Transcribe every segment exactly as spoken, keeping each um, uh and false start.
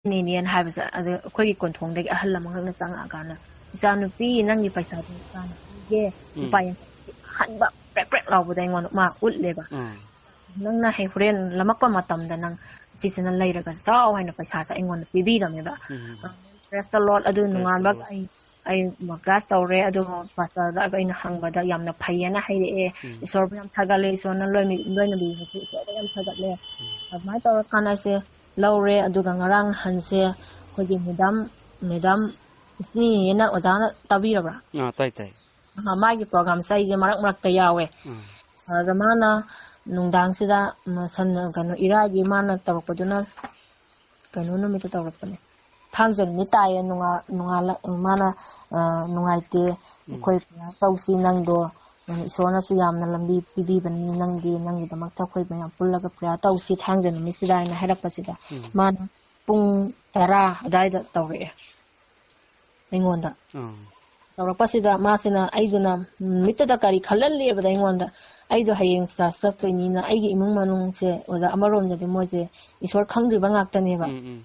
ꯅꯦꯅꯦꯅ ꯍꯥꯏꯕꯁꯦ, ꯑꯗ ꯑꯩꯈꯣꯏꯒꯤ ꯀꯣꯟꯊꯣꯡꯗꯒꯤ ꯑꯍꯜ ꯑꯃꯈꯛꯅ ꯆꯪꯉꯛꯑꯀꯥꯟꯗ, "ꯏꯆꯥꯅꯨꯄꯤ, ꯅꯪꯒꯤ ꯄꯩꯁꯥꯗꯣ ꯏꯆꯥꯅ ꯄꯤꯒꯦ, ꯎꯝ꯫ ꯂꯨꯄꯥ ꯌꯥꯡꯈꯩ ꯑꯍꯟꯕ ꯄ꯭ꯔꯦꯛ ꯄ꯭ꯔꯦꯛ ꯂꯥꯎꯕꯗ ꯑꯩꯉꯣꯟꯗ ꯃꯥ ꯎꯠꯂꯦꯕ꯫ ꯎꯝ꯫ "ꯅꯪꯅ ꯍꯦꯛ ꯍꯣꯔꯦꯟ ꯂꯃꯛꯄ ꯃꯇꯝꯗ ꯅꯪ ꯁꯤꯁꯤꯅ ꯂꯩꯔꯒ ꯆꯥꯎ" ꯍꯥꯏꯅ ꯄꯩꯁꯥꯁꯦ ꯑꯩꯉꯣꯟꯗ ꯄꯤꯕꯤꯔꯝꯃꯦꯕ꯫ ꯎꯝ꯫ Praise the Lord꯫ ꯑꯗꯨ Praise the ꯅꯣꯡꯉꯥꯟꯕꯒ Lord꯫ ꯑꯩ, ꯑꯩ class ꯇꯧꯔꯦ, ꯑꯗꯨ ꯄꯥꯁꯇꯔꯗ ꯑꯩꯅ ꯍꯪꯕꯗ ꯌꯥꯝꯅ ꯐꯩꯌꯦꯅ ꯍꯥꯏꯔꯛꯑꯦ꯫ ꯎꯝ꯫ ꯏꯁꯣꯔꯕꯨ ꯌꯥꯝ ꯊꯥꯒꯠꯂꯦ, ꯏꯁꯣꯔꯅ ꯂꯣꯏꯅ-, ꯂꯣꯏꯅꯕꯤꯕꯁꯦ ꯏꯁꯣꯔꯗ ꯌꯥꯝ ꯊꯥꯒꯠꯂꯦ꯫ ꯎꯝ꯫ ꯑꯗꯨꯃꯥꯏꯅ ꯇꯧꯔꯀꯥꯟꯗ ꯑꯩꯁꯦ ꯂꯧꯔꯦ꯫ ꯑꯗꯨꯒ ꯉꯔꯥꯡ ꯅꯍꯥꯟꯁꯦ ꯑꯩꯈꯣꯏꯒꯤ ꯃꯦꯗꯥꯝ, ꯃꯦꯗꯥꯝ ꯏꯁꯅꯤꯅ ꯑꯣꯖꯥꯅ ꯇꯥꯕꯤꯔꯕ꯭ꯔꯥ? ꯑꯥ, ꯇꯥꯏ, ꯇꯥꯏ꯫ ꯑ, ꯃꯥꯒꯤ programꯁꯦ ꯑꯩꯁꯦ ꯃꯔꯛ ꯃꯔꯛꯇ ꯌꯥꯎꯋꯦ꯫ ꯎꯝ꯫ ꯑꯗ ꯃꯥꯅ ꯅꯨꯡꯗꯥꯡꯁꯤꯗ, ꯎꯝ, ꯁꯟ-, ꯀꯩꯅꯣ, ꯏꯔꯥꯏꯒꯤ ꯃꯥꯅ ꯇꯧꯔꯛꯄꯗꯨꯅ ꯀꯩꯅꯣ ꯅꯨꯃꯤꯠꯇ ꯇꯧꯔꯛꯄꯅꯦ꯫ ꯊꯥꯡꯖ ꯅꯨꯃꯤꯠ ꯇꯥꯏꯌꯦ, ꯅꯣꯡꯉꯥ-, ꯅꯣꯡꯉꯥꯜꯂ-, ꯃꯥꯅ, ꯑ, ꯅꯨꯡꯉꯥꯏꯇꯦ, ꯎꯝ꯫ ꯑꯩꯈꯣꯏ prayer ꯇꯧꯁꯤ, ꯅꯪꯗꯣ, ꯎꯝ, ꯏꯁꯣꯔꯅꯁꯨ ꯌꯥꯝꯅ ꯂꯝꯕꯤ ꯄꯤꯕꯤꯕꯅꯤ, ꯅꯪꯒꯤ, ꯅꯪꯒꯤꯗꯃꯛꯇ ꯑꯩꯈꯣꯏ ꯃꯌꯥꯝ ꯄꯨꯜꯂꯒ prayer ꯇꯧꯁꯤ ꯊꯥꯡꯖ ꯅꯨꯃꯤꯠꯁꯤꯗ ꯍꯥꯏꯅ ꯍꯥꯏꯔꯛꯄꯁꯤꯗ, ꯎꯝ꯫ ꯃꯥꯅ ꯄꯨꯡ ꯇꯔꯥ ꯑꯗꯨꯋꯥꯏꯗ ꯇꯧꯔꯛꯑꯦ ꯑꯩꯉꯣꯟꯗ꯫ ꯑꯥ꯫ ꯇꯧꯔꯛꯄꯁꯤꯗ ꯃꯥꯁꯤꯅ, ꯑꯩꯗꯨꯅ ꯅꯨꯃꯤꯠꯇꯨꯗ ꯀꯔꯤ ꯈꯜꯍꯜꯂꯦꯕꯗ ꯑꯩꯉꯣꯟꯗ, ꯑꯩꯗꯣ ꯍꯌꯦꯡ church ꯆꯠꯇꯣꯏꯅꯤꯅ ꯑꯩꯒꯤ ꯏꯃꯨꯡ ꯃꯅꯨꯡꯁꯦ, ꯑꯣꯖꯥ, ꯑꯃꯔꯣꯝꯗꯗꯤ ꯃꯣꯏꯁꯦ ꯏꯁꯣꯔ ꯈꯪꯗ꯭ꯔꯤꯕ ꯉꯥꯛꯇꯅꯦꯕ꯫ ꯎꯝ, ꯎꯝ꯫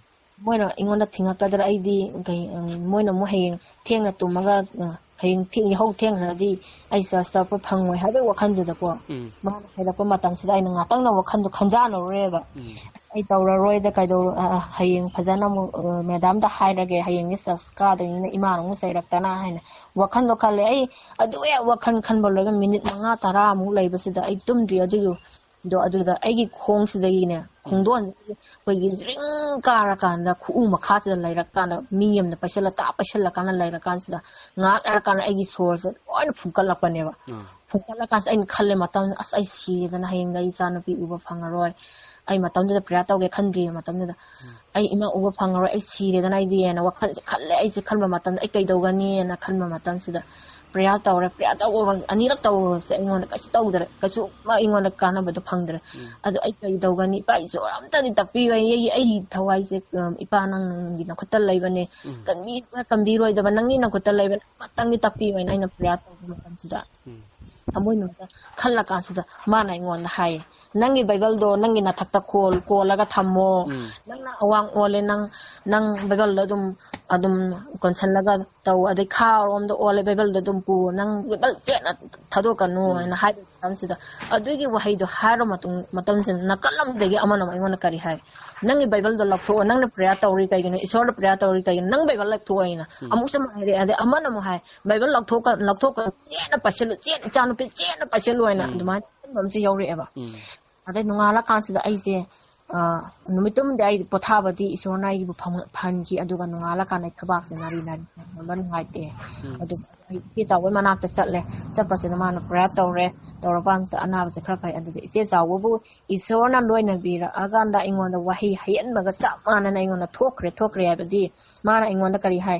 ꯃꯣꯏꯅ ꯑꯩꯉꯣꯟꯗ ꯊꯤꯡꯉꯛꯀꯗ꯭ꯔꯥ, ꯑꯩꯗꯤ ꯀꯩ, ꯎꯝ, ꯃꯣꯏꯅ ꯑꯃꯨꯛ ꯍꯌꯦꯡ ꯊꯦꯡꯅ ꯇꯨꯝꯃꯒ, ꯑ, ꯍꯌꯦꯡ ꯊꯦꯡ-, ꯌꯥꯍꯧ ꯊꯦꯡꯈ꯭ꯔꯗꯤ ꯑꯩ church ꯆꯠꯄ ꯐꯪꯉꯣꯏ ꯍꯥꯏꯕꯒꯤ ꯋꯥꯈꯜꯗꯨꯗꯀꯣ, ꯎꯝ꯫ ꯃꯥꯅ ꯍꯥꯏꯔꯛꯄ ꯃꯇꯝꯁꯤꯗ ꯑꯩꯅ ꯉꯥꯛꯇꯪꯅ ꯋꯥꯈꯜꯗꯣ ꯈꯟꯖꯥꯟꯅꯔꯨꯔꯦꯕ꯫ ꯎꯝ꯫ ꯑꯁ, ꯑꯩ ꯇꯧꯔꯔꯣꯏꯗ, ꯀꯩꯗꯧꯔ-, ꯑ, ꯑ, ꯍꯌꯦꯡ ꯐꯖꯅ ꯑꯃꯨꯛ, ꯑ, ꯃꯦꯗꯥꯝꯗ ꯍꯥꯏꯔꯒꯦ, ꯍꯌꯦꯡꯗꯤ church ꯀꯥꯗꯣꯏꯅꯤꯅ ꯏꯃꯥꯅ ꯑꯃꯨꯛ ꯆꯩꯔꯛꯇꯅ ꯍꯥꯏꯅ ꯋꯥꯈꯜꯗꯣ ꯈꯜꯂꯦ꯫ ꯑꯩ ꯑꯗꯨ ꯍꯦꯛ ꯋꯥꯈꯜ ꯈꯟꯕ ꯂꯣꯏꯔꯒ ꯃꯤꯅꯤꯠ ꯃꯉꯥ ꯇꯔꯥꯃꯨꯛ ꯂꯩꯕꯁꯤꯗ ꯑꯩ ꯇꯨꯝꯗ꯭ꯔꯤ꯫ ꯑꯗꯨꯒꯤꯗꯣ, ꯑꯗꯨꯗ ꯑꯩꯒꯤ ꯈꯣꯡꯁꯤꯗꯒꯤꯅꯦ, ꯎꯝ꯫ ꯈꯣꯡꯗꯣꯟ ꯑꯩꯈꯣꯏꯒꯤ ꯖ꯭ꯔꯤꯡ ꯀꯥꯔꯀꯥꯟꯗ ꯈꯨꯎ ꯃꯈꯥꯁꯤꯗ ꯂꯩꯔꯀꯥꯟꯗ ꯃꯤ ꯑꯃꯅ ꯄꯩꯁꯜꯂ ꯇꯥ ꯄꯩꯁꯜꯂꯀꯥꯟꯗ ꯂꯩꯔꯀꯥꯟꯁꯤꯗ ꯉꯥꯏꯍꯥꯛ ꯂꯩꯔꯀꯥꯟꯗ ꯑꯩꯒꯤ ꯁꯣꯔꯁꯦ ꯂꯣꯏꯅ ꯐꯨꯟꯀꯠꯂꯛꯄꯅꯦꯕ꯫ ꯑꯥ꯫ ꯐꯨꯟꯀꯠꯂꯀꯥꯟꯁꯤꯗ ꯑꯩꯅ ꯈꯜꯂꯦ ꯃꯇꯝꯗ, "ꯑꯁ, ꯑꯩ ꯁꯤꯔꯦꯗꯅ, ꯍꯌꯦꯡꯗ ꯑꯩ ꯏꯆꯥꯅꯨꯄꯤ ꯎꯕ ꯐꯪꯉꯔꯣꯏ꯫" ꯑꯩ ꯃꯇꯝꯗꯨꯗ prayer ꯇꯧꯒꯦ ꯈꯟꯗ꯭ꯔꯤꯕ ꯃꯇꯝꯗꯨꯗ꯫ ꯎꯝ꯫ "ꯑꯩ ꯏꯃꯥ ꯎꯕ ꯐꯪꯉꯔꯣꯏ, ꯑꯩ ꯁꯤꯔꯦꯗꯅ ꯑꯩꯗꯤ" ꯍꯥꯏꯅ ꯋꯥꯈꯜꯁꯦ ꯈꯜꯂꯦ꯫ ꯑꯩꯁꯦ ꯈꯟꯕ ꯃꯇꯝꯗ ꯑꯩ ꯀꯩꯗꯧꯒꯅꯤꯅ ꯈꯟꯕ ꯃꯇꯝꯁꯤꯗ prayer ꯇꯧꯔꯦ꯫ Prayer ꯇꯧꯕ ꯑꯅꯤꯔꯛ ꯇꯧꯕꯁꯦ ꯑꯩꯉꯣꯟꯗ ꯀꯩꯁꯨ ꯇꯧꯗ꯭ꯔꯦ, ꯀꯩꯁꯨ ꯑꯩꯉꯣꯟꯗ ꯀꯥꯟꯅꯕꯗꯣ ꯐꯪꯗ꯭ꯔꯦ꯫ ꯎꯝ꯫ ꯑꯗꯣ ꯑꯩ ꯀꯩꯗꯧꯒꯅꯤ? "ꯏꯄꯥ, ꯏꯁꯣꯔ ꯑꯝꯇꯗꯤ ꯇꯥꯛꯄꯤꯌꯨ, ꯑꯩ, ꯑꯩ, ꯑꯩꯒꯤ ꯊꯋꯥꯏꯁꯦ, ꯎꯝ, ꯏꯄꯥ ꯅꯪꯒꯤ ꯅꯈꯨꯠꯇ ꯂꯩꯕꯅꯦ, ꯎꯝ꯫ ꯀꯟꯕꯤꯕ꯭ꯔꯥ ꯀꯟꯕꯤꯔꯣꯏꯗꯕ ꯅꯪꯒꯤ ꯅꯈꯨꯠꯇ ꯂꯩꯕꯅꯦ, ꯑꯃꯇꯪꯗꯤ ꯇꯥꯛꯄꯤꯌꯨ" ꯍꯥꯏꯅ ꯑꯩꯅ prayer ꯇꯧꯕ ꯃꯇꯝꯁꯤꯗ, ꯎꯝ꯫ ꯊꯃꯣꯏꯅꯨꯡꯗ ꯈꯜꯂ ꯀꯥꯟꯁꯤꯗ ꯃꯥꯅ ꯑꯩꯉꯣꯟꯗ ꯍꯥꯏꯌꯦ, ꯅꯪꯒꯤ ꯕꯥꯏꯕꯜꯗꯣ ꯅꯪꯒꯤ ꯅꯊꯛꯇ ꯀꯣꯜ ꯀꯣꯜꯂꯒ ꯊꯝꯃꯣ꯫ ꯎꯝ꯫ ꯅꯪꯅ ꯑꯋꯥꯡ ꯑꯣꯜꯂꯦ, ꯅꯪ ꯅꯪ ꯕꯥꯏꯕꯜꯗꯣ ꯑꯗꯨꯝ ꯑꯗꯨꯝ ꯀꯣꯟꯁꯤꯜꯂꯒ ꯇꯧ, ꯑꯗꯩ ꯈꯥꯔꯣꯝꯗ ꯑꯣꯜꯂꯦ, ꯕꯥꯏꯕꯜꯗꯣ ꯑꯗꯨꯝ ꯄꯨ, ꯅꯪ ꯕꯥꯏꯕꯜ ꯆꯦꯠꯅ ꯊꯥꯗꯣꯛꯀꯅꯨ ꯎꯝ꯫ ꯍꯥꯏꯅ ꯍꯥꯏꯕ ꯃꯇꯝꯁꯤꯗ, ꯑꯗꯨꯒꯤ ꯋꯥꯍꯩꯗꯣ ꯍꯥꯏꯔ ꯃꯇꯨꯡ ꯃꯇꯝꯁꯤꯗ ꯅꯥꯀꯜ ꯑꯃꯗꯒꯤ ꯑꯃꯅ ꯑꯃꯨꯛ ꯑꯩꯉꯣꯟꯗ ꯀꯔꯤ ꯍꯥꯏ? "ꯅꯪꯒꯤ ꯕꯥꯏꯕꯜꯗꯣ ꯂꯧꯊꯣꯛꯑꯣ, ꯅꯪꯅ ꯄ꯭ꯔꯦꯌꯔ ꯇꯧꯔꯤ ꯀꯩꯒꯤꯅꯣ? ꯏꯁꯣꯔꯗ ꯄ꯭ꯔꯦꯌꯔ ꯇꯧꯔꯤ ꯀꯩꯒꯤꯅꯣ? ꯅꯪ ꯕꯥꯏꯕꯜ ꯂꯧꯊꯣꯛꯑꯣ" ꯍꯥꯏꯅ ꯎꯝ꯫ ꯑꯃꯨꯛꯁꯨ ꯑꯃꯨꯛ ꯍꯥꯏꯔꯛꯑꯦ꯫ ꯑꯗꯩ ꯑꯃꯅ ꯑꯃꯨꯛ ꯍꯥꯏ, "ꯕꯥꯏꯕꯜ ꯂꯧꯊꯣꯛꯀ ꯂꯧꯊꯣꯛꯀ ꯆꯦꯠꯅ ꯄꯥꯏꯁꯤꯜꯂꯨ, ꯆꯦꯠꯅ, ꯏꯆꯥꯅꯨꯄꯤ ꯆꯦꯠꯅ ꯄꯥꯏꯁꯤꯜꯂꯨ" ꯍꯥꯏꯅ ꯎꯝ꯫ ꯑꯗꯨꯃꯥꯏꯅ ꯑꯃꯁꯨ ꯌꯥꯎꯔꯛꯑꯦꯕ꯫ ꯎꯝ꯫ ꯑꯗꯩ ꯅꯣꯡꯉꯥꯜꯂꯀꯥꯟꯁꯤꯗ ꯑꯩꯁꯦ, ꯑ, ꯅꯨꯃꯤꯠꯇꯨꯃꯗꯤ ꯑꯩ ꯄꯣꯊꯥꯕꯗꯤ ꯏꯁꯣꯔꯅ ꯑꯩꯕꯨ ꯐꯪ-, ꯐꯍꯟꯈꯤ꯫ ꯑꯗꯨꯒ ꯅꯣꯡꯉꯥꯜꯂꯀꯥꯟꯗ ꯑꯩ ꯊꯕꯥꯛꯁꯦ ꯅꯥꯔꯤ ꯅꯥꯔꯤ ꯇꯧꯕ ꯅꯨꯡꯉꯥꯏꯇꯦ꯫ ꯎꯝ꯫ ꯑꯗꯨ ꯑꯩ ꯏꯆꯦ ꯆꯥꯎꯕꯒꯤ ꯃꯅꯥꯛꯇ ꯆꯠꯂꯦ꯫ ꯆꯠꯄꯁꯤꯗ ꯃꯥꯅ ꯄ꯭ꯔꯦꯌꯔ ꯇꯧꯔꯦ꯫ ꯇꯧꯔꯀꯥꯟꯁꯤꯗ ꯑꯅꯥꯕꯁꯦ ꯈꯔ ꯐꯩ꯫ ꯑꯗꯨꯗ ꯏꯆꯦ ꯆꯥꯎꯕꯕꯨ ꯏꯁꯣꯔꯅ ꯂꯣꯏꯅꯕꯤꯔꯛꯑꯀꯥꯟꯗ ꯑꯩꯉꯣꯟꯗ ꯋꯥꯍꯩ ꯍꯩꯍꯟꯕꯒ ꯆꯞ ꯃꯥꯟꯅꯅ ꯑꯩꯉꯣꯟꯗ ꯊꯣꯛꯈ꯭ꯔꯦ, ꯊꯣꯛꯈ꯭ꯔꯦ ꯍꯥꯏꯕꯗꯤ ꯃꯥꯅ ꯑꯩꯉꯣꯟꯗ ꯀꯔꯤ ꯍꯥꯏ?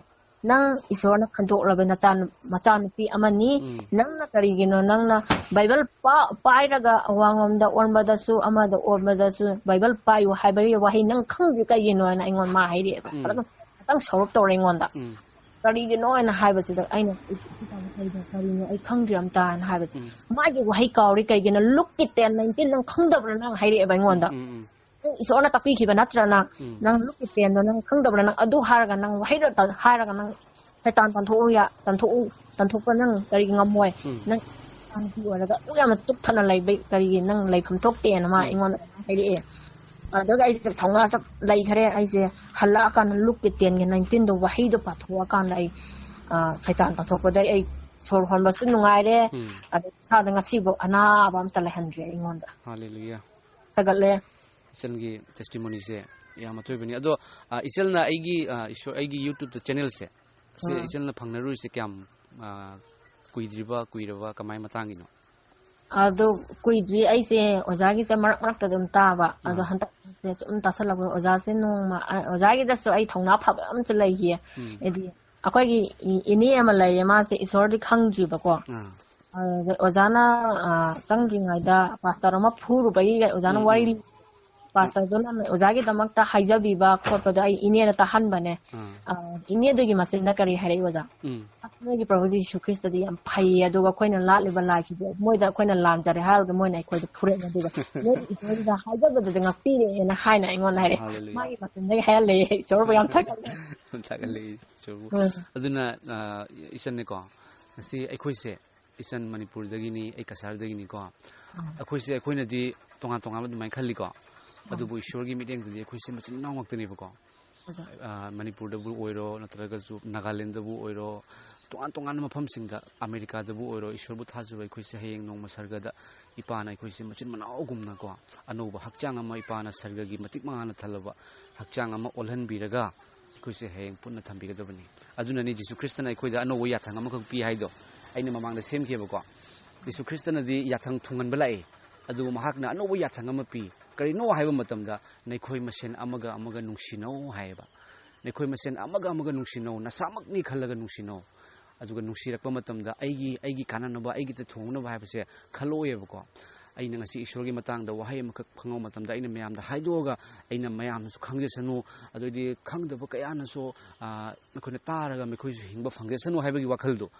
"ꯅꯪ ꯏꯁꯣꯔꯅ ꯈꯟꯗꯣꯛꯂꯕ ꯅꯆꯥ-, ꯃꯆꯥꯅꯨꯄꯤ ꯑꯃꯅꯤ꯫ ꯎꯝ꯫ ꯅꯪꯅ ꯀꯔꯤꯒꯤꯅꯣ ꯅꯪꯅ ꯕꯥꯏꯕꯜ ꯄꯥ-, ꯄꯥꯏꯔꯒ ꯑꯋꯥꯡꯂꯣꯝꯗ ꯑꯣꯟꯕꯗꯁꯨ ꯑꯃꯗ ꯑꯣꯟꯕꯗꯁꯨ ꯕꯥꯏꯕꯜ ꯄꯥꯏꯌꯨ ꯍꯥꯏꯕꯒꯤ ꯋꯥꯍꯩ ꯅꯪ ꯈꯪꯗ꯭ꯔꯤ ꯀꯩꯒꯤꯅꯣ?" ꯍꯥꯏꯅ ꯑꯩꯉꯣꯟꯗ ꯃꯥ ꯍꯥꯏꯔꯛꯑꯦꯕ꯫ ꯎꯝ꯫ ꯈꯤꯇꯪ, ꯈꯤꯇꯪ ꯁꯧꯔꯞ ꯇꯧꯔꯦ ꯑꯩꯉꯣꯟꯗ꯫ ꯎꯝ꯫ ꯀꯔꯤꯒꯤꯅꯣ ꯍꯥꯏꯅ ꯍꯥꯏꯕꯁꯤꯗ ꯑꯩꯅ, "ꯏꯆꯦ, ꯏꯆꯦ ꯆꯥꯎꯕ ꯀꯔꯤꯅꯣ, ꯀꯔꯤꯅꯣ ꯑꯩ ꯈꯪꯗ꯭ꯔꯤ ꯑꯝꯇ" ꯍꯥꯏꯅ ꯍꯥꯏꯕꯁꯦ꯫ ꯎꯝ꯫ "ꯃꯥꯒꯤ ꯋꯥꯍꯩ ꯀꯥꯎꯔꯤ ꯀꯩꯒꯤꯅꯣ? ꯂꯨꯛꯀꯤ ꯇꯦꯟ ꯅꯥꯏꯟꯇꯤꯟ ꯅꯪ ꯈꯪꯗꯕ꯭ꯔꯥ?" ꯅꯪ ꯍꯥꯏꯔꯛꯑꯦꯕ ꯑꯩꯉꯣꯟꯗ꯫ ꯎꯝ, ꯎꯝ, ꯎꯝ꯫ "ꯅꯪ ꯏꯁꯣꯔꯅ ꯇꯥꯛꯄꯤꯈꯤꯕ ꯅꯠꯇ꯭ꯔꯥ ꯅꯪ? ꯎꯝ꯫ ꯅꯪ ꯂꯨꯛꯀꯤ ꯇꯦꯟꯗꯣ ꯅꯪ ꯈꯪꯗꯕ꯭ꯔꯥ? ꯅꯪ ꯑꯗꯨ ꯍꯥꯏꯔꯒ ꯅꯪ ꯋꯥꯍꯩꯗꯣ ꯇ-, ꯍꯥꯏꯔꯒ ꯅꯪ ꯁꯩꯇꯥꯟ ꯇꯥꯟꯊꯣꯛꯎ ꯌꯥ-, ꯇꯥꯟꯊꯣꯛꯎ, ꯇꯥꯟꯊꯣꯛꯄ ꯅꯪ ꯀꯔꯤꯒꯤ ꯉꯝꯃꯣꯏ? ꯎꯝ꯫ ꯅꯪ ꯅꯨꯄꯤ ꯑꯣꯏꯔꯒ ꯑꯗꯨꯛ ꯌꯥꯝꯅ ꯇꯨꯞꯊꯅ ꯂꯩꯕꯩ ꯀꯔꯤꯒꯤ ꯅꯪ ꯂꯩꯐꯝ ꯊꯣꯛꯇꯦꯅ" ꯃꯥ ꯎꯝ꯫ ꯑꯩꯉꯣꯟꯗ ꯍꯥꯏꯔꯛꯑꯦ꯫ ꯑꯗꯨꯒ ꯑꯩꯁꯦ ꯊꯧꯅꯥ ꯆꯞ ꯂꯩꯈꯔꯦ꯫ ꯑꯩꯁꯦ ꯍꯜꯂꯛꯑꯀꯥꯟꯗ ꯂꯨꯛꯀꯤ ꯇꯦꯟꯒꯤ ꯅꯥꯏꯟꯇꯤꯟꯗꯣ ꯋꯥꯍꯩꯗꯣ ꯄꯥꯊꯣꯛꯑꯀꯥꯟꯗ ꯑꯩ, ꯑ, ꯁꯩꯇꯥꯟ ꯇꯥꯟꯊꯣꯛꯄꯗꯩ ꯑꯩ ꯁꯣꯔ ꯍꯣꯟꯕꯁꯨ ꯅꯨꯡꯉꯥꯏꯔꯦ꯫ ꯎꯝ꯫ ꯑꯗꯩ ꯏꯁꯥꯗ ꯉꯁꯤꯐꯥꯎ ꯑꯅꯥꯕ ꯑꯝꯇ ꯂꯩꯍꯟꯗ꯭ꯔꯦ ꯑꯩꯉꯣꯟꯗ꯫ ꯍꯥꯂꯦꯂꯨꯌꯥ꯫ ꯊꯥꯒꯠꯂꯦ꯫ ꯏꯆꯟꯒꯤ testimonyꯁꯦ ꯌꯥꯝ ꯑꯊꯣꯏꯕꯅꯤ꯫ ꯑꯗꯣ, ꯑ, ꯏꯆꯜꯅ ꯑꯩꯒꯤ, ꯑ, ꯏꯁꯣꯔ, ꯑꯩꯒꯤ YouTubeꯇ channelꯁꯦ, ꯁꯤ ꯑꯥ꯫ ꯏꯆꯜꯅ ꯐꯪꯅꯔꯨꯔꯤꯁꯦ ꯀꯌꯥꯝ, ꯑ, ꯀꯨꯏꯗ꯭ꯔꯤꯕ, ꯀꯨꯏꯔꯕ, ꯀꯃꯥꯏ ꯃꯇꯥꯡꯒꯤꯅꯣ? ꯑꯗꯣ ꯀꯨꯏꯗ꯭ꯔꯤ꯫ ꯑꯩꯁꯦ ꯑꯣꯖꯥꯒꯤꯁꯦ ꯃꯔꯛ ꯃꯔꯛꯇ ꯑꯗꯨꯝ ꯇꯥꯕ꯫ ꯑꯗꯣ ꯑꯥ꯫ ꯍꯟꯗꯛꯁꯦ ꯁꯨꯝ ꯇꯥꯁꯜꯂꯛꯄꯗ ꯑꯣꯖꯥꯁꯦ ꯅꯣꯡꯃ, ꯑ, ꯑꯣꯖꯥꯒꯤꯗꯁꯨ ꯑꯩ ꯊꯧꯅꯥ ꯐꯕ ꯑꯃꯁꯨ ꯂꯩꯈꯤꯌꯦ꯫ ꯎꯝ꯫ ꯍꯥꯏꯗꯤ ꯑꯩꯈꯣꯏꯒꯤ ꯏ-, ꯏꯅꯦ ꯑꯃ ꯂꯩꯌꯦ, ꯃꯥꯁꯦ ꯏꯁꯣꯔꯗꯤ ꯈꯪꯗ꯭ꯔꯤꯕꯀꯣ꯫ ꯑꯥ꯫ ꯑꯗꯨꯗ ꯑꯣꯖꯥꯅ, ꯑ, ꯆꯪꯗ꯭ꯔꯤꯉꯩꯗ ꯄꯥꯁꯇꯔ ꯑꯃ ꯐꯨꯔꯨꯕꯒꯤ ꯑꯣꯖꯥꯅ ꯎꯝ, ꯋꯥꯔꯤ ꯎꯝ꯫ ꯂꯤ-, ꯄꯥꯁꯇꯔꯗꯨꯅ ꯑꯣꯖꯥꯒꯤꯗꯃꯛꯇ ꯍꯥꯏꯖꯕꯤꯕ ꯈꯣꯠꯄꯗꯣ ꯑꯩ ꯏꯅꯦꯗ ꯇꯥꯍꯟꯕꯅꯦ꯫ ꯑꯥ꯫ ꯑ, ꯏꯅꯦꯗꯨꯒꯤ ꯃꯆꯤꯟꯗ ꯀꯔꯤ ꯍꯥꯏꯔꯛꯏ ꯑꯣꯖꯥ? ꯎꯝ꯫ "ꯑꯁ, ꯅꯣꯏꯒꯤ ꯄ꯭ꯔꯚꯨ ꯖꯤꯁꯨ ꯈ꯭ꯔꯤꯁꯇꯗꯤ ꯌꯥꯝ ꯐꯩꯌꯦ, ꯑꯗꯨꯒ ꯑꯩꯈꯣꯏꯅ ꯂꯥꯠꯂꯤꯕ ꯂꯥꯏꯁꯤꯗꯤ ꯃꯣꯏꯗ ꯑꯩꯈꯣꯏꯅ ꯂꯥꯟꯖꯔꯦ ꯍꯥꯏꯔꯨꯕꯗ ꯃꯣꯏꯅ ꯑꯩꯈꯣꯏꯗ ꯐꯨꯔꯛꯑꯦ, ꯑꯗꯨꯒ ꯅꯣꯏꯒꯤ ꯏꯁꯣꯔꯁꯤꯗ ꯍꯥꯏꯖꯕꯗꯗꯤ ꯉꯥꯛꯄꯤꯔꯦꯅ" ꯍꯥꯏꯅ ꯑꯩꯉꯣꯟꯗ ꯍꯥꯏꯔꯛꯑꯦ꯫ Hallelujah. ꯃꯥꯒꯤ ꯃꯆꯤꯟꯗꯒꯤ ꯍꯥꯏꯍꯜꯂꯛꯑꯦ꯫ ꯏꯁꯣꯔꯕꯨ ꯌꯥꯝ ꯊꯥꯒꯠꯂꯦ꯫ ꯊꯥꯒꯠꯂꯦ ꯏꯁꯣꯔꯕꯨ꯫ ꯎꯝ꯫ ꯑꯗꯨꯅ, ꯑ, ꯏꯆꯟꯅꯦꯀꯣ, ꯉꯁꯤ ꯑꯩꯈꯣꯏꯁꯦ, ꯏꯆꯟ ꯃꯅꯤꯄꯨꯔꯗꯒꯤꯅꯤ, ꯑꯩ ꯀꯁꯥꯔꯗꯒꯤꯅꯤꯀꯣ꯫ ꯑꯩꯈꯣꯏꯁꯦ, ꯑꯩꯈꯣꯏꯅꯗꯤ ꯇꯣꯉꯥꯟ ꯇꯣꯉꯥꯟꯕ ꯑꯗꯨꯃꯥꯏꯅ ꯈꯜꯂꯤꯀꯣ꯫ ꯑꯗꯨꯕꯨ ꯏꯁꯣꯔꯒꯤ ꯃꯤꯠꯌꯦꯡꯗꯗꯤ ꯑꯩꯈꯣꯏꯁꯦ ꯃꯆꯤꯟ ꯃꯅꯥꯎ ꯉꯥꯛꯇꯅꯦꯕꯀꯣ꯫ ꯑꯣꯖꯥ꯫ ꯑ, ꯃꯅꯤꯄꯨꯔꯗꯕꯨ ꯑꯣꯏꯔꯣ, ꯅꯠꯇ꯭ꯔꯒꯁꯨ ꯅꯥꯒꯥꯂꯦꯟꯗꯕꯨ ꯑꯣꯏꯔꯣ, ꯇꯣꯉꯥꯟ ꯇꯣꯉꯥꯟꯕ ꯃꯐꯝꯁꯤꯡꯗ, ꯑꯃꯦꯔꯤꯀꯥꯗꯕꯨ ꯑꯣꯏꯔꯣ, ꯏꯁꯣꯔꯕꯨ ꯊꯥꯖꯕ ꯑꯩꯈꯣꯏꯁꯦ ꯍꯌꯦꯡ ꯅꯣꯡꯃ ꯁꯔꯒꯗ ꯏꯄꯥꯅ ꯑꯩꯈꯣꯏꯁꯦ ꯃꯆꯤꯟ ꯃꯅꯥꯎꯒꯨꯝꯅꯀꯣ, ꯑꯅꯧꯕ ꯍꯛꯆꯥꯡ ꯑꯃ, ꯏꯄꯥꯅ ꯁꯔꯒꯒꯤ ꯃꯇꯤꯛ ꯃꯉꯥꯅ ꯊꯜꯂꯕ ꯍꯛꯆꯥꯡ ꯑꯃ ꯑꯣꯜꯍꯟꯕꯤꯔꯒ, ꯑꯩꯈꯣꯏꯁꯦ ꯍꯌꯦꯡ ꯄꯨꯟꯅ ꯊꯝꯕꯤꯒꯗꯕꯅꯤ꯫ ꯑꯗꯨꯅꯅꯤ ꯖꯤꯁꯨ ꯈ꯭ꯔꯤꯁꯇꯅ ꯑꯩꯈꯣꯏꯗ ꯑꯅꯧꯕ ꯌꯥꯊꯪ ꯑꯃꯈꯛ ꯄꯤ ꯍꯥꯏꯗꯣ꯫ ꯑꯩꯅ ꯃꯃꯥꯡꯗ ꯁꯦꯝꯈꯤꯕꯀꯣ꯫ ꯖꯤꯁꯨ ꯈ꯭ꯔꯤꯁꯇꯅꯗꯤ ꯌꯥꯊꯪ ꯊꯨꯡꯍꯟꯕ ꯂꯥꯛꯏ, ꯑꯗꯨꯕꯨ ꯃꯍꯥꯛꯅ ꯑꯅꯧꯕ ꯌꯥꯊꯪ ꯑꯃ ꯄꯤ꯫ ꯀꯔꯤꯅꯣ ꯍꯥꯏꯕ ꯃꯇꯝꯗ, "ꯅꯈꯣꯏ ꯃꯁꯦꯟ ꯑꯃꯒ ꯑꯃꯒ ꯅꯨꯡꯁꯤꯅꯧ" ꯍꯥꯏꯌꯦꯕ꯫ "ꯅꯈꯣꯏ ꯃꯁꯦꯟ ꯑꯃꯒ ꯑꯃꯒ ꯅꯨꯡꯁꯤꯅꯧ, ꯅꯁꯥꯃꯛꯅꯤ ꯈꯜꯂꯒ ꯅꯨꯡꯁꯤꯅꯧ"꯫ ꯑꯗꯨꯒ ꯅꯨꯡꯁꯤꯔꯛꯄ ꯃꯇꯝꯗ, "ꯑꯩꯒꯤ, ꯑꯩꯒꯤ ꯀꯥꯟꯅꯅꯕ, ꯑꯩꯒꯤꯗ ꯊꯣꯡꯅꯕ" ꯍꯥꯏꯕꯁꯦ ꯈꯜꯂꯛꯑꯣꯏꯕꯀꯣ꯫ ꯑꯩꯅ ꯉꯁꯤ ꯏꯁꯣꯔꯒꯤ ꯃꯇꯥꯡꯗ ꯋꯥꯍꯩ ꯑꯃꯈꯛ ꯈꯪꯉꯛꯄ ꯃꯇꯝꯗ, ꯑꯩꯅ ꯃꯌꯥꯝꯗ ꯍꯥꯏꯗꯣꯛꯑꯒ, ꯑꯩꯅ ꯃꯌꯥꯝꯅꯁꯨ ꯈꯪꯖꯁꯅꯨ, ꯑꯗꯨꯑꯣꯏꯗꯤ ꯈꯪꯗꯕ ꯀꯌꯥꯅꯁꯨ, ꯑ, ꯑꯩꯈꯣꯏꯅ ꯇꯥꯔꯒ ꯃꯈꯣꯏꯁꯨ ꯍꯤꯡꯕ ꯐꯪꯖꯁꯅꯨ ꯍꯥꯏꯕꯒꯤ ꯋꯥꯈꯜꯗꯣ꯫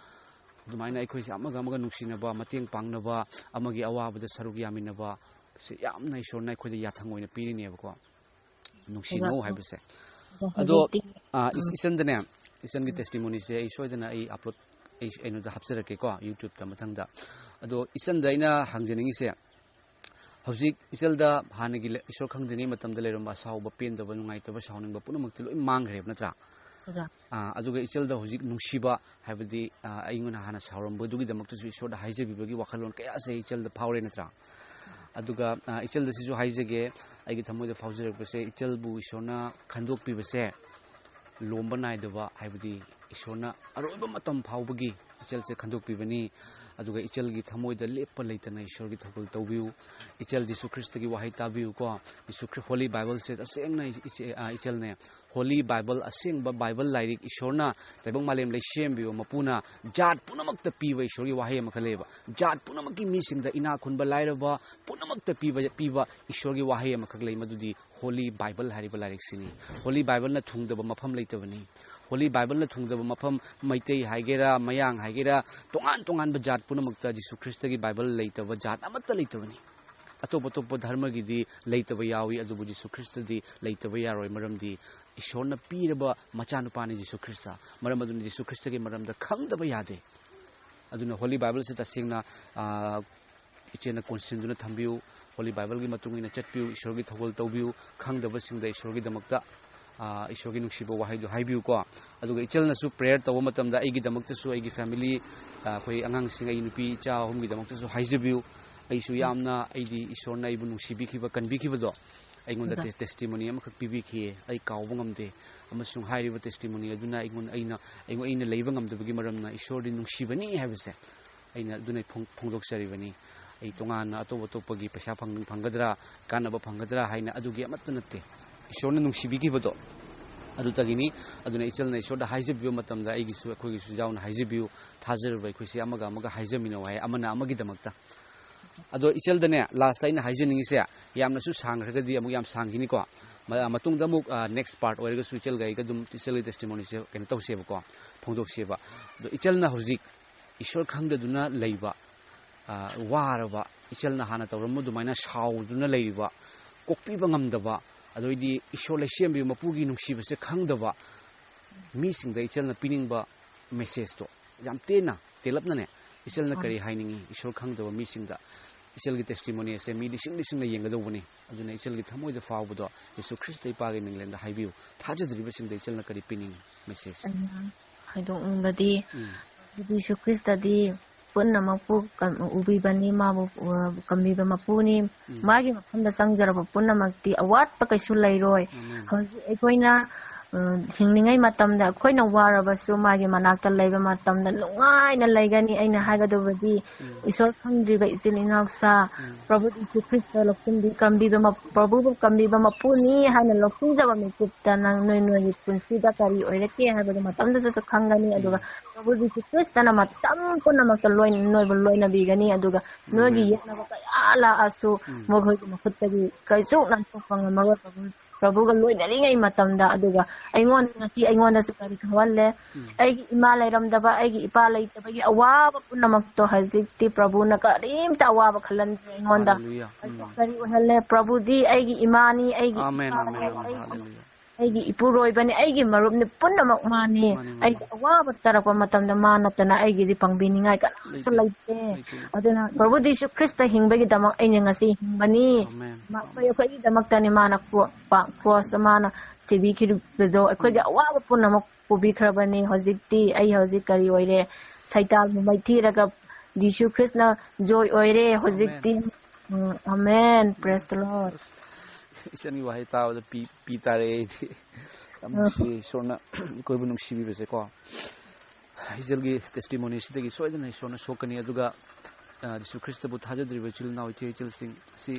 ꯑꯗꯨꯃꯥꯏꯅ ꯑꯩꯈꯣꯏꯁꯦ ꯑꯃꯒ ꯑꯃꯒ ꯅꯨꯡꯁꯤꯅꯕ, ꯃꯇꯦꯡ ꯄꯥꯡꯅꯕ, ꯑꯃꯒꯤ ꯑꯋꯥꯕꯗ ꯁꯔꯨꯛ ꯌꯥꯃꯤꯟꯅꯕ, ꯁꯤ ꯌꯥꯝꯅ ꯏꯁꯣꯔꯅ ꯑꯩꯈꯣꯏꯗ ꯌꯥꯊꯪ ꯑꯣꯏꯅ ꯄꯤꯔꯤꯅꯦꯕꯀꯣ, ꯅꯨꯡꯁꯤꯅꯧ ꯑꯣꯖꯥ꯫ ꯍꯥꯏꯕꯁꯦ꯫ ꯑꯣꯖꯥ, ꯑꯗꯣ, ꯍꯧꯖꯤꯛꯇꯤ ꯑ, ꯏꯆ-, ꯏꯆꯟꯗꯅꯦ, ꯏꯆꯟꯒꯤ testimonyꯁꯦ ꯑꯩ ꯁꯣꯏꯗꯅ ꯑꯩ upload, ꯑꯩ ꯀꯩꯅꯣꯗ ꯍꯥꯞꯆꯔꯛꯀꯦꯀꯣ, YouTubeꯇ ꯃꯊꯪꯗ꯫ ꯑꯗꯣ ꯏꯆꯟꯗ ꯑꯩꯅ ꯍꯪꯖꯅꯤꯡꯉꯤꯁꯦ, ꯍꯧꯖꯤꯛ ꯏꯆꯜꯗ ꯍꯥꯟꯅꯒꯤ ꯂꯦ-, ꯏꯁꯣꯔ ꯈꯪꯗ꯭ꯔꯤꯉꯩ ꯃꯇꯝꯗ ꯂꯩꯔꯝꯕ ꯑꯁꯥꯎꯕ, ꯄꯦꯟꯗꯕ, ꯅꯨꯡꯉꯥꯏꯇꯕ, ꯁꯥꯎꯅꯤꯡꯕ ꯄꯨꯝꯅꯃꯛꯇꯤ ꯂꯣꯏ ꯃꯥꯡꯈ꯭ꯔꯦꯕ, ꯅꯠꯇ꯭ꯔꯥ? ꯑꯣꯖꯥ꯫ ꯑꯥ, ꯑꯗꯨꯒ ꯏꯆꯜꯗ ꯍꯧꯖꯤꯛ ꯅꯨꯡꯁꯤꯕ, ꯍꯥꯏꯕꯗꯤ, ꯑꯥ, ꯑꯩꯉꯣꯟꯗ ꯍꯥꯟꯅ ꯁꯥꯎꯔꯝꯕꯗꯨꯒꯤꯗꯃꯛꯇꯁꯨ ꯏꯁꯣꯔꯗ ꯍꯥꯏꯖꯕꯤꯕꯒꯤ ꯋꯥꯈꯜꯂꯣꯟ ꯀꯌꯥꯁꯦ ꯏꯆꯜꯗ ꯐꯥꯎꯔꯦ, ꯅꯠꯇ꯭ꯔꯥ? ꯑꯗꯨꯒ, ꯑꯥ, ꯏꯆꯜꯗ ꯁꯤꯁꯨ ꯍꯥꯏꯖꯒꯦ, ꯑꯩꯒꯤ ꯊꯃꯣꯏꯗ ꯐꯥꯎꯖꯔꯛꯄꯁꯦ, ꯏꯆꯜꯕꯨ ꯏꯁꯣꯔꯅ ꯈꯟꯗꯣꯛꯄꯤꯕꯁꯦ ꯂꯣꯝꯕ ꯅꯥꯏꯗꯕ, ꯍꯥꯏꯕꯗꯤ ꯏꯁꯣꯔꯅ ꯑꯔꯣꯏꯕ ꯃꯇꯝ ꯐꯥꯎꯕꯒꯤ ꯏꯆꯜꯁꯦ ꯈꯟꯗꯣꯛꯄꯤꯕꯅꯤ꯫ ꯑꯗꯨꯒ ꯏꯆꯜꯒꯤ ꯊꯃꯣꯏꯗ ꯂꯦꯞꯄ ꯂꯩꯇꯅ ꯏꯁꯣꯔꯒꯤ ꯊꯧꯒꯜ ꯇꯧꯕꯤꯌꯨ꯫ ꯏꯆꯜ ꯖꯤꯁꯨ ꯈ꯭ꯔꯤꯁꯇꯒꯤ ꯋꯥꯍꯩ ꯇꯥꯕꯤꯌꯨꯀꯣ꯫ ꯖꯤꯁꯨ ꯈ꯭ꯔꯤ-, ꯍꯣꯂꯤ ꯕꯥꯏꯕꯜꯁꯦ ꯇꯁꯦꯡꯅ ꯏꯆꯦ-, ꯑ, ꯏꯆꯜꯅꯦ, ꯍꯣꯂꯤ ꯕꯥꯏꯕꯜ, ꯑꯁꯦꯡꯕ ꯕꯥꯏꯕꯜ ꯂꯥꯏꯔꯤꯛ, ꯏꯁꯣꯔꯅ ꯇꯥꯏꯕꯪ ꯃꯥꯂꯦꯝ ꯂꯩꯁꯦꯝꯕꯤꯕ ꯃꯄꯨꯅ ꯖꯥꯠ ꯄꯨꯝꯅꯃꯛꯇ ꯄꯤꯕ ꯏꯁꯣꯔꯒꯤ ꯋꯥꯍꯩ ꯑꯃꯈꯛ ꯂꯩꯌꯦꯕ꯫ ꯖꯥꯠ ꯄꯨꯝꯅꯃꯛꯀꯤ ꯃꯤꯁꯤꯡꯗ, ꯏꯅꯥꯛ ꯈꯨꯟꯕ ꯂꯥꯏꯔꯕ ꯄꯨꯝꯅꯃꯛꯇ ꯄꯤꯕ, ꯄꯤꯕ ꯏꯁꯣꯔꯒꯤ ꯋꯥꯍꯩ ꯑꯃꯈꯛ ꯂꯩ, ꯃꯗꯨꯗꯤ ꯍꯣꯂꯤ ꯕꯥꯏꯕꯜ ꯍꯥꯏꯔꯤꯕ ꯂꯥꯏꯔꯤꯛꯁꯤꯅꯤ꯫ ꯍꯣꯂꯤ ꯕꯥꯏꯕꯜꯅ ꯊꯨꯡꯗꯕ ꯃꯐꯝ ꯂꯩꯇꯕꯅꯤ꯫ ꯍꯣꯂꯤ ꯕꯥꯏꯕꯜꯅ ꯊꯨꯡꯗꯕ ꯃꯐꯝ, ꯃꯩꯇꯩ ꯍꯥꯏꯒꯦꯔꯥ, ꯃꯌꯥꯡ ꯍꯥꯏꯒꯦꯔꯥ, ꯇꯣꯉꯥꯟ ꯇꯣꯉꯥꯟꯕ ꯖꯥꯠ ꯄꯨꯝꯅꯃꯛꯇ ꯖꯤꯁꯨ ꯈ꯭ꯔꯤꯁꯇꯒꯤ ꯕꯥꯏꯕꯜ ꯂꯩꯇꯕ ꯖꯥꯠ ꯑꯃꯠꯇ ꯂꯩꯇꯕꯅꯤ꯫ ꯑꯇꯣꯞ ꯑꯇꯣꯞꯄ ꯙꯔꯃꯒꯤꯗꯤ ꯂꯩꯇꯕ ꯌꯥꯎꯏ, ꯑꯗꯨꯕꯨ ꯖꯤꯁꯨ ꯈ꯭ꯔꯤꯁꯇꯗꯤ ꯂꯩꯇꯕ ꯌꯥꯔꯣꯏ, ꯃꯔꯝꯗꯤ ꯏꯁꯣꯔꯅ ꯄꯤꯔꯕ ꯃꯆꯥꯅꯨꯄꯥꯅꯤ ꯖꯤꯁꯨ ꯈ꯭ꯔꯤꯁꯇ꯫ ꯃꯔꯝ ꯑꯗꯨꯅ ꯖꯤꯁꯨ ꯈ꯭ꯔꯤꯁꯇꯒꯤ ꯃꯔꯝꯗ ꯈꯪꯗꯕ ꯌꯥꯗꯦ꯫ ꯑꯗꯨꯅ ꯍꯣꯂꯤ ꯕꯥꯏꯕꯜꯁꯦ ꯇꯁꯦꯡꯅ, ꯑ, ꯏꯆꯦꯅ ꯀꯣꯟꯁꯤꯟꯗꯨꯅ ꯊꯝꯕꯤꯌꯨ꯫ ꯍꯣꯂꯤ ꯕꯥꯏꯕꯜꯒꯤ ꯃꯇꯨꯡ ꯏꯟꯅ ꯆꯠꯄꯤꯌꯨ, ꯏꯁꯣꯔꯒꯤ ꯊꯧꯒꯜ ꯇꯧꯕꯤꯌꯨ, ꯈꯪꯗꯕꯁꯤꯡꯗ ꯏꯁꯣꯔꯒꯤꯗꯃꯛꯇ, ꯑ, ꯏꯁꯣꯔꯒꯤ ꯅꯨꯡꯁꯤꯕ ꯋꯥꯍꯩꯗꯨ ꯍꯥꯏꯕꯤꯌꯨꯀꯣ꯫ ꯑꯗꯨꯒ ꯏꯆꯜꯅꯁꯨ ꯄ꯭ꯔꯦꯌꯔ ꯇꯧꯕ ꯃꯇꯝꯗ ꯑꯩꯒꯤꯗꯃꯛꯇꯁꯨ, ꯑꯩꯒꯤ ꯐꯦꯃꯤꯂꯤ, ꯑ, ꯑꯩꯈꯣꯏ ꯑꯉꯥꯡꯁꯤꯡ, ꯑꯩ ꯅꯨꯄꯤ ꯏꯆꯥ ꯑꯍꯨꯝꯒꯤꯗꯃꯛꯇꯁꯨ ꯍꯥꯏꯖꯕꯤꯌꯨ꯫ ꯑꯩꯁꯨ ꯌꯥꯝꯅ, ꯑꯩꯗꯤ ꯏꯁꯣꯔꯅ ꯑꯩꯕꯨ ꯅꯨꯡꯁꯤꯕꯤꯈꯤꯕ, ꯀꯟꯕꯤꯈꯤꯕꯗꯣ ꯑꯩꯉꯣꯟꯗ ꯑꯗ ꯇꯦ-, ꯇꯦꯁꯇꯤꯃꯣꯅꯤ ꯑꯃꯈꯛ ꯄꯤꯕꯤꯈꯤꯌꯦ, ꯑꯩ ꯀꯥꯎꯕ ꯉꯝꯗꯦ꯫ ꯑꯃꯁꯨꯡ ꯍꯥꯏꯔꯤꯕ ꯇꯦꯁꯇꯤꯃꯣꯅꯤ ꯑꯗꯨꯅ ꯑꯩꯉꯣꯟꯗ, ꯑꯩꯅ, ꯑꯩꯉꯣꯟ-, ꯑꯩꯅ ꯂꯩꯕ ꯉꯝꯗꯕꯒꯤ ꯃꯔꯝꯅ ꯏꯁꯣꯔꯗꯤ ꯅꯨꯡꯁꯤꯕꯅꯤ ꯍꯥꯏꯕꯁꯦ ꯑꯩꯅ ꯑꯗꯨꯅ ꯐꯣꯡ-, ꯐꯣꯡꯗꯣꯛꯆꯔꯤꯕꯅꯤ꯫ ꯑꯩ ꯇꯣꯉꯥꯟꯅ ꯑꯇꯣꯞ ꯑꯇꯣꯞꯄꯒꯤ ꯄꯩꯁꯥ ꯐꯪ-, ꯐꯪꯒꯗ꯭ꯔꯥ, ꯀꯥꯟꯅꯕ ꯐꯪꯒꯗ꯭ꯔꯥ ꯍꯥꯏꯅ ꯑꯗꯨꯒꯤ ꯑꯃꯠꯇ ꯅꯠꯇꯦ꯫ ꯏꯁꯣꯔꯅ ꯅꯨꯡꯁꯤꯕꯤꯈꯤꯕꯗꯣ ꯑꯗꯨꯗꯒꯤꯅꯤ꯫ ꯑꯗꯨꯅ ꯏꯆꯜꯅ ꯏꯁꯣꯔꯗ ꯍꯥꯏꯖꯕꯤꯕ ꯃꯇꯝꯗ ꯑꯩꯒꯤꯁꯨ, ꯑꯩꯈꯣꯏꯒꯤꯁꯨ ꯌꯥꯎꯅ ꯍꯥꯏꯖꯕꯤꯌꯨ꯫ ꯊꯥꯖꯔꯨꯕ ꯑꯩꯈꯣꯏꯁꯦ ꯑꯃꯒ ꯑꯃꯒ ꯍꯥꯏꯖꯃꯤꯟꯅꯧ ꯍꯥꯏ, ꯑꯃꯅ ꯑꯃꯒꯤꯗꯃꯛꯇ꯫ ꯑꯗꯣ ꯏꯆꯜꯗꯅꯦ, ꯂꯥꯁꯇ ꯑꯩꯅ ꯍꯥꯏꯖꯅꯤꯡꯉꯤꯁꯦ, ꯌꯥꯝꯅꯁꯨ ꯁꯥꯡꯈ꯭ꯔꯒꯗꯤ ꯑꯃꯨꯛ ꯌꯥꯝ ꯁꯥꯡꯈꯤꯅꯤꯀꯣ꯫ ꯃ-, ꯃꯇꯨꯡꯗ ꯑꯃꯨꯛ, ꯑ, ꯅꯦꯛꯁ ꯄꯥꯔꯠ ꯑꯣꯏꯔꯒꯁꯨ ꯏꯆꯜꯒ ꯑꯩꯒ ꯑꯗꯨꯝ ꯏꯆꯜꯒꯤ ꯇꯦꯁꯇꯤꯃꯣꯅꯤꯁꯦ ꯀꯩꯅꯣ ꯇꯧꯁꯦꯕꯀꯣ, ꯐꯣꯡꯗꯣꯛꯁꯦꯕ꯫ ꯑꯗꯣ ꯏꯆꯜꯅ ꯍꯧꯖꯤꯛ ꯏꯁꯣꯔ ꯈꯪꯗꯗꯨꯅ ꯂꯩꯕ, ꯑ, ꯋꯥꯔꯕ, ꯏꯆꯜꯅ ꯍꯥꯟꯅ ꯇꯧꯔꯝꯕ ꯑꯗꯨꯃꯥꯏꯅ ꯁꯥꯎꯗꯨꯅ ꯂꯩꯔꯤꯕ, ꯀꯣꯛꯄꯤꯕ ꯉꯝꯗꯕ, ꯑꯗꯩꯗꯤ ꯏꯁꯣꯔ ꯂꯩꯁꯦꯝꯕꯤꯕ ꯃꯄꯨꯒꯤ ꯅꯨꯡꯁꯤꯕꯁꯦ ꯈꯪꯗꯕ ꯃꯤꯁꯤꯡꯗ ꯏꯆꯜꯅ ꯄꯤꯅꯤꯡꯕ ꯃꯦꯁꯦꯖꯇꯣ ꯌꯥꯝ ꯇꯦꯟꯅ, ꯇꯦꯜꯂꯞꯅꯅꯦ, ꯏꯆꯜꯅ ꯀꯔꯤ ꯍꯥꯏꯅꯤꯡꯉꯤ? ꯏꯁꯣꯔ ꯈꯪꯗꯕ ꯃꯤꯁꯤꯡꯗ, ꯏꯆꯜꯒꯤ ꯇꯦꯁꯇꯤꯃꯣꯅꯤ ꯑꯁꯦ ꯃꯤ ꯂꯤꯁꯤꯡ ꯂꯤꯁꯤꯡꯅ ꯌꯦꯡꯒꯗꯧꯕꯅꯤ꯫ ꯑꯗꯨꯅ ꯏꯆꯜꯒꯤ ꯊꯃꯣꯏꯗ ꯐꯥꯎꯕꯗꯣ ꯖꯤꯁꯨ ꯈ꯭ꯔꯤꯁꯇ ꯏꯄꯥꯒꯤ ꯃꯤꯡꯂꯦꯟꯗ ꯍꯥꯏꯕꯤꯌꯨ꯫ ꯊꯥꯖꯗ꯭ꯔꯤꯕꯁꯤꯡꯗ ꯏꯆꯜꯅ ꯀꯔꯤ ꯄꯤꯅꯤꯡꯉꯤ ꯃꯦꯁꯦꯖ? ꯑꯩꯅ ꯍꯥꯏꯗꯣꯛꯅꯤꯡꯕꯗꯤ, ꯎꯝ꯫ ꯖꯤꯁꯨ ꯈ꯭ꯔꯤꯁꯇꯗꯤ ꯄꯨꯝꯅꯃꯛꯄꯨ ꯀ-, ꯎꯕꯤꯕꯅꯤ, ꯃꯥꯕꯨ, ꯑ, ꯀꯝꯕꯤꯕ ꯃꯄꯨꯅꯤ꯫ ꯎꯝ꯫ ꯃꯥꯒꯤ ꯃꯐꯝꯗ ꯆꯪꯖꯔꯕ ꯄꯨꯝꯅꯃꯛꯇꯤ ꯑꯋꯥꯠꯄ ꯀꯩꯁꯨ ꯂꯩꯔꯣꯏ꯫ ꯑꯃꯦꯟ꯫ ꯍꯧꯖꯤꯛ ꯑꯩꯈꯣꯏꯅ, ꯎꯝ, ꯍꯤꯡꯂꯤꯉꯩ ꯃꯇꯝꯗ ꯑꯩꯈꯣꯏꯅ ꯋꯥꯔꯕꯁꯨ ꯃꯥꯒꯤ ꯃꯅꯥꯛꯇ ꯂꯩꯕ ꯃꯇꯝꯗ ꯅꯨꯡꯉꯥꯏꯅ ꯂꯩꯒꯅꯤ꯫ ꯑꯩꯅ ꯍꯥꯏꯒꯗꯧꯕꯗꯤ, ꯎꯝ꯫ ꯏꯁꯣꯔ ꯈꯪꯗ꯭ꯔꯤꯕ ꯏꯆꯤꯜ ꯏꯅꯥꯎꯁꯥ, ꯎꯝ꯫ ꯄ꯭ꯔꯚꯨ ꯌꯤꯁꯨ ꯈ꯭ꯔꯤꯁꯇ ꯂꯧꯁꯤꯟꯕꯤ ꯀꯝꯕꯤꯕ ꯃ-, ꯄ꯭ꯔꯚꯨꯕꯨ ꯀꯝꯕꯤꯕ ꯃꯄꯨꯅꯤ ꯍꯥꯏꯅ ꯂꯧꯁꯤꯟꯖꯕ ꯃꯤꯀꯨꯞꯇ ꯅꯪ, ꯅꯣꯏ, ꯅꯣꯏꯒꯤ ꯄꯨꯟꯁꯤꯗ ꯀꯔꯤ ꯑꯣꯏꯔꯛꯀꯦ ꯍꯥꯏꯕꯗꯨ ꯃꯇꯝꯗꯨꯗꯁꯨ ꯈꯪꯒꯅꯤ꯫ ꯑꯗꯨꯒ ꯎꯝ꯫ ꯄ꯭ꯔꯚꯨ ꯌꯤꯁꯨ ꯈ꯭ꯔꯤꯁꯇꯅ ꯃꯇꯝ ꯄꯨꯝꯅꯃꯛꯇ ꯂꯣꯏ-, ꯅꯣꯏꯕꯨ ꯂꯣꯏꯅꯕꯤꯒꯅꯤ꯫ ꯑꯗꯨꯒ ꯅꯣꯏꯒꯤ ꯑꯃꯦꯟ꯫ ꯌꯦꯠꯅꯕ ꯀꯌꯥ ꯂꯥꯛꯑꯁꯨ ꯎꯝ꯫ ꯃꯈꯣꯏꯒꯤ ꯃꯈꯨꯠꯇꯒꯤ ꯀꯩꯁꯨ ꯅꯥꯟꯊꯣꯛꯄ ꯉꯝꯃꯔꯣꯏ꯫ ꯄ꯭ꯔꯚꯨ, ꯄ꯭ꯔꯚꯨꯒ ꯂꯣꯏꯅꯔꯤꯉꯩ ꯃꯇꯝꯗ, ꯑꯗꯨꯒ ꯑꯩꯉꯣꯟꯗ, ꯉꯁꯤ ꯑꯩꯉꯣꯟꯗꯁꯨ ꯀꯔꯤ ꯊꯣꯛꯍꯜꯂꯦ? ꯎꯝ꯫ ꯑꯩꯒꯤ ꯏꯃꯥ ꯂꯩꯔꯝꯗꯕ, ꯑꯩꯒꯤ ꯏꯄꯥ ꯂꯩꯇꯕꯒꯤ ꯑꯋꯥꯕ ꯄꯨꯝꯅꯃꯛꯇꯣ ꯍꯧꯖꯤꯛꯇꯤ ꯄ꯭ꯔꯚꯨꯅ ꯀꯔꯤꯝꯇ ꯑꯋꯥꯕ ꯈꯜꯍꯟꯗ꯭ꯔꯦ ꯑꯩꯉꯣꯟꯗ꯫ ꯍꯜꯂꯦꯂꯨꯌꯥ꯫ ꯎꯝ꯫ ꯀꯔꯤ ꯑꯣꯏꯍꯜꯂꯦ? ꯄ꯭ꯔꯚꯨꯗꯤ ꯑꯩꯒꯤ ꯏꯃꯥꯅꯤ, ꯑꯩꯒꯤ ꯑꯃꯦꯟ, ꯏꯄꯥꯅꯤ, ꯑꯃꯦꯟ, ꯑꯃꯦꯟ꯫ ꯑꯩꯒꯤ, ꯍꯜꯂꯦꯂꯨꯌꯥ꯫ ꯑꯩꯒꯤ ꯏꯄꯨꯔꯣꯏꯕꯅꯤ, ꯑꯩꯒꯤ ꯃꯔꯨꯞꯅꯤ, ꯄꯨꯝꯅꯃꯛ ꯃꯥꯅꯤ꯫ ꯃꯥꯅꯤ, ꯃꯥꯅꯤ꯫ ꯑꯩꯒꯤ ꯑꯋꯥꯕ ꯇꯥꯔꯛꯄ ꯃꯇꯝꯗ ꯃꯥ ꯅꯠꯇꯅ ꯑꯩꯒꯤꯗꯤ ꯄꯥꯡꯕꯤꯅꯤꯡꯉꯥꯏ ꯀꯅꯥꯁꯨ ꯂꯩꯇꯦ꯫ ꯂꯩꯇꯦ꯫ ꯂꯩꯇꯦ꯫ ꯑꯗꯨꯅ ꯄ꯭ꯔꯚꯨ ꯖꯤꯁꯨ ꯈ꯭ꯔꯤꯁꯇ ꯍꯤꯡꯕꯒꯤꯗꯃꯛ ꯑꯩꯅ ꯉꯁꯤ ꯍꯤꯡꯕꯅꯤ꯫ ꯑꯃꯦꯟ꯫ ꯃꯥ-, ꯑꯩꯈꯣꯏꯒꯤꯗꯃꯛꯇꯅꯤ ꯃꯥꯅ ꯀ꯭ꯔꯣ-, ꯄꯥ-, ꯀ꯭ꯔꯣꯁꯇ ꯃꯥꯅ ꯁꯤꯕꯤꯈꯤꯕꯗꯣ ꯑꯩꯈꯣꯏꯒꯤ ꯎꯝ꯫ ꯑꯋꯥꯕ ꯄꯨꯝꯅꯃꯛ ꯄꯨꯕꯤꯈ꯭ꯔꯕꯅꯤ꯫ ꯍꯧꯖꯤꯛꯇꯤ ꯑꯩ ꯍꯧꯖꯤꯛ ꯀꯔꯤ ꯑꯣꯏꯔꯦ? ꯁꯩꯇꯥꯟꯕꯨ ꯃꯥꯏꯊꯤꯔꯒ ꯖꯤꯁꯨ ꯈ꯭ꯔꯤꯁꯅ ꯖꯣꯏ ꯑꯣꯏꯔꯦ꯫ ꯑꯃꯦꯟ꯫ ꯍꯧꯖꯤꯛꯇꯤ, ꯎꯝ, ꯑꯃꯦꯟ꯫ Praise the Lord꯫ ꯑꯁ, ꯏꯆꯟꯒꯤ ꯋꯥꯍꯩ ꯇꯥꯕꯗ ꯄꯤ, ꯄꯤ ꯇꯥꯔꯛꯑꯦ ꯑꯩꯗꯤ꯫ ꯌꯥꯝ ꯎꯝ꯫ ꯅꯨꯡꯁꯤꯌꯦ, ꯏꯁꯣꯔꯅ ꯑꯩꯈꯣꯏꯕꯨ ꯅꯨꯡꯁꯤꯕꯤꯕꯁꯦꯀꯣ꯫ ꯏꯆꯜꯒꯤ testimonyꯁꯤꯗꯒꯤ ꯁꯣꯏꯗꯅ ꯏꯁꯣꯔꯅ ꯁꯣꯛꯀꯅꯤ꯫ ꯑꯗꯨꯒ, ꯑ, ꯖꯤꯁꯨ ꯈ꯭ꯔꯤꯁꯇꯕꯨ ꯊꯥꯖꯗ꯭ꯔꯤꯕ ꯏꯆꯤꯜ ꯏꯅꯥꯎ, ꯏꯆꯦ ꯏꯆꯜꯁꯤꯡ ꯑꯁꯤ